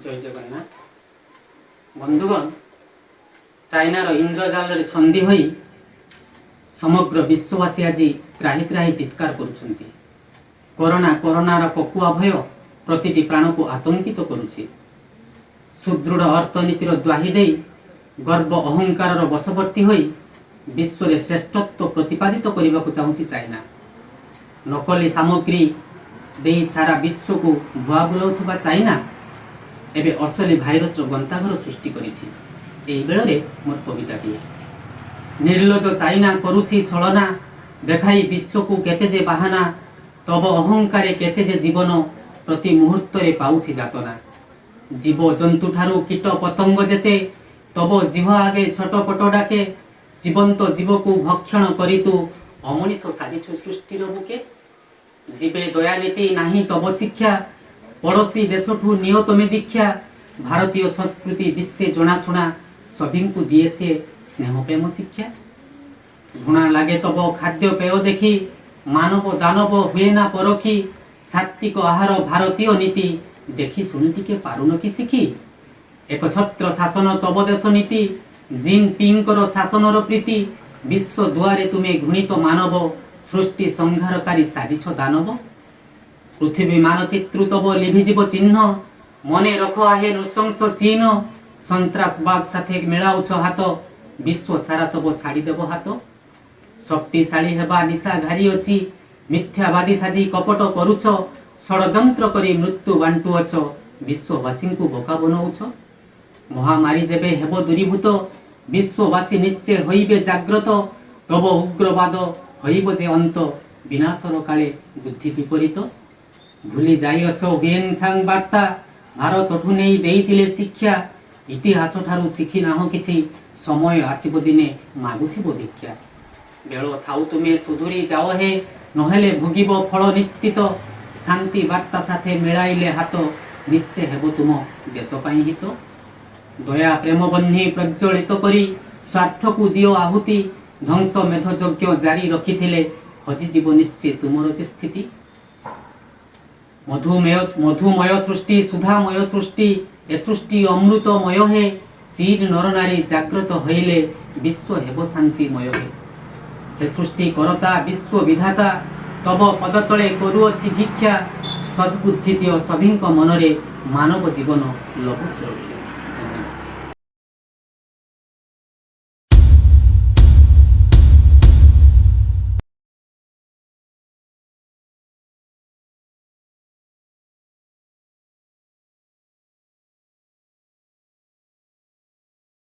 ଜୟ ଜଗନ୍ନାଥ। ବନ୍ଧୁଗଣ, ଚାଇନାର ଇନ୍ଦ୍ରଜାଲରେ ଛନ୍ଦି ହୋଇ ସମଗ୍ର ବିଶ୍ୱବାସୀ ଆଜି ତ୍ରାହି ତ୍ରାହି ଚିତ୍କାର କରୁଛନ୍ତି। କରୋନା, କରୋନାର କୋକୁଆ ଭୟ ପ୍ରତିଟି ପ୍ରାଣକୁ ଆତଙ୍କିତ କରୁଛି। ସୁଦୃଢ଼ ଅର୍ଥନୀତିର ଦ୍ୱାହି ଦେଇ, ଗର୍ବ ଅହଙ୍କାରର ବଶବର୍ତ୍ତୀ ହୋଇ ବିଶ୍ୱରେ ଶ୍ରେଷ୍ଠତ୍ୱ ପ୍ରତିପାଦିତ କରିବାକୁ ଚାହୁଁଛି ଚାଇନା। ନକଲି ସାମଗ୍ରୀ ଦେଇ ସାରା ବିଶ୍ୱକୁ ଭୁଆ ବୁଲାଉଥିବା ଚାଇନା ଏବେ ଅସଲି ଭାଇରସର ଗନ୍ତାଘର ସୃଷ୍ଟି କରିଛି। ଏହି ବେଳରେ ମୋର କବିତାଟିଏ। ନିର୍ଲଜ ଚାଇନା କରୁଛି ଛଳନା, ଦେଖାଇ ବିଶ୍ୱକୁ କେତେ ଯେ ବାହାନା। ତବ ଅହଙ୍କାରେ କେତେ ଯେ ଜୀବନ ପ୍ରତି ମୁହୂର୍ତ୍ତରେ ପାଉଛି ଯାତନା। ଜୀବ ଜନ୍ତୁଠାରୁ କୀଟ ପତଙ୍ଗ ଯେତେ, ତବ ଜିହ ଆଗେ ଛଟପଟ ଡାକେ। ଜୀବନ୍ତ ଜୀବକୁ ଭକ୍ଷଣ କରି ତୁ ଅମଣିଷ ସାଜିଛୁ ସୃଷ୍ଟିର ବୁକେ। ଜୀବେ ଦୟାନୀତି ନାହିଁ ତବ ଶିକ୍ଷା, ପଡ଼ୋଶୀ ଦେଶଠୁ ନିଅ ତମେ ଦୀକ୍ଷା। ଭାରତୀୟ ସଂସ୍କୃତି ବିଶ୍ୱେ ଜଣାଶୁଣା, ସଭିଙ୍କୁ ଦିଏ ସେ ସ୍ନେହ ପ୍ରେମ ଶିକ୍ଷା। ଘୃଣା ଲାଗେ ତବ ଖାଦ୍ୟପେୟ ଦେଖି, ମାନବ ଦାନବ ହୁଏ ନା ପରଖି। ସାତ୍ତ୍ୱିକ ଆହାର ଭାରତୀୟ ନୀତି, ଦେଖି ଶୁଣି ଟିକେ ପାରୁନ କି ଶିଖି? ଏକଛତ୍ର ଶାସନ ତବ ଦେଶ ନୀତି, ଜିନ୍ ପିଙ୍କର ଶାସନର ପ୍ରୀତି। ବିଶ୍ୱ ଦୁଆରେ ତୁମେ ଘୃଣିତ ମାନବ, ସୃଷ୍ଟି ସଂହାରକାରୀ ସାଜିଛ ଦାନବ। ପୃଥିବୀ ମାନଚିତ୍ରୁ ତବ ଲିଭିଯିବ ଚିହ୍ନ, ମନେ ରଖ ଆହେ ନୃଶଂସ ଚୀନ। ସନ୍ତ୍ରାସବାଦ ସାଥେ ମିଳାଉଛ ହାତ, ବିଶ୍ୱ ସାରା ତବ ଛାଡ଼ିଦେବ ହାତ। ଶକ୍ତିଶାଳୀ ହେବା ନିଶା ଘାରି ଅଛି, ମିଥ୍ୟାବାଦୀ ସାଜି କପଟ କରୁଛ। ଷଡ଼ଯନ୍ତ୍ର କରି ମୃତ୍ୟୁ ବାଣ୍ଟୁଅଛ, ବିଶ୍ୱବାସୀଙ୍କୁ ବୋକା ବନଉଛ। ମହାମାରୀ ଯେବେ ହେବ ଦୂରୀଭୂତ, ବିଶ୍ୱବାସୀ ନିଶ୍ଚୟ ହୋଇବେ ଜାଗ୍ରତ। ତବ ଉଗ୍ରବାଦ ହୋଇବ ଯେ ଅନ୍ତ, ବିନାଶର କାଳେ ବୁଦ୍ଧି ବିପରୀତ। ଭୁଲି ଯାଇଅଛ ହୁଏନ୍ ସାଂ ବାର୍ତ୍ତା, ଭାରତଠୁ ନେଇ ଦେଇଥିଲେ ଶିକ୍ଷା। ଇତିହାସ ଠାରୁ ଶିଖି ନାହଁ କିଛି, ସମୟ ଆସିବ ଦିନେ ମାଗୁଥିବ ଭିକ୍ଷା। ବେଳ ଥାଉ ତୁମେ ସୁଧୁରି ଯାଅ ହେ, ନହେଲେ ଭୋଗିବ ଫଳ ନିଶ୍ଚିତ। ଶାନ୍ତି ବାର୍ତ୍ତା ସାଥେ ମିଳାଇଲେ ହାତ, ନିଶ୍ଚୟ ହେବ ତୁମ ଦେଶ ପାଇଁ ହିତ। ଦୟା ପ୍ରେମ ବହ୍ନି ପ୍ରଜ୍ୱଳିତ କରି ସ୍ୱାର୍ଥକୁ ଦିଅ ଆହୁତି। ଧ୍ୱଂସ ମେଧ ଯଜ୍ଞ ଜାରି ରଖିଥିଲେ, ହଜିଯିବ ନିଶ୍ଚେ ତୁମର ଯେ ସ୍ଥିତି। ମଧୁମେୟ ମଧୁମୟ ସୃଷ୍ଟି, ସୁଧାମୟ ସୃଷ୍ଟି, ଏ ସୃଷ୍ଟି ଅମୃତମୟ ହେ। ଚୀନ ନରନାରୀ ଜାଗ୍ରତ ହୋଇଲେ, ବିଶ୍ୱ ହେବ ଶାନ୍ତିମୟ ହେ। ହେ ସୃଷ୍ଟି କରତା, ବିଶ୍ୱ ବିଧାତା, ତବ ପଦତଳେ କରୁଅଛି ଭିକ୍ଷା। ସଦ୍ବୁଦ୍ଧି ଦିଅ ସଭିଙ୍କ ମନରେ, ମାନବ ଜୀବନ ଲଭୁ ସୁରକ୍ଷା।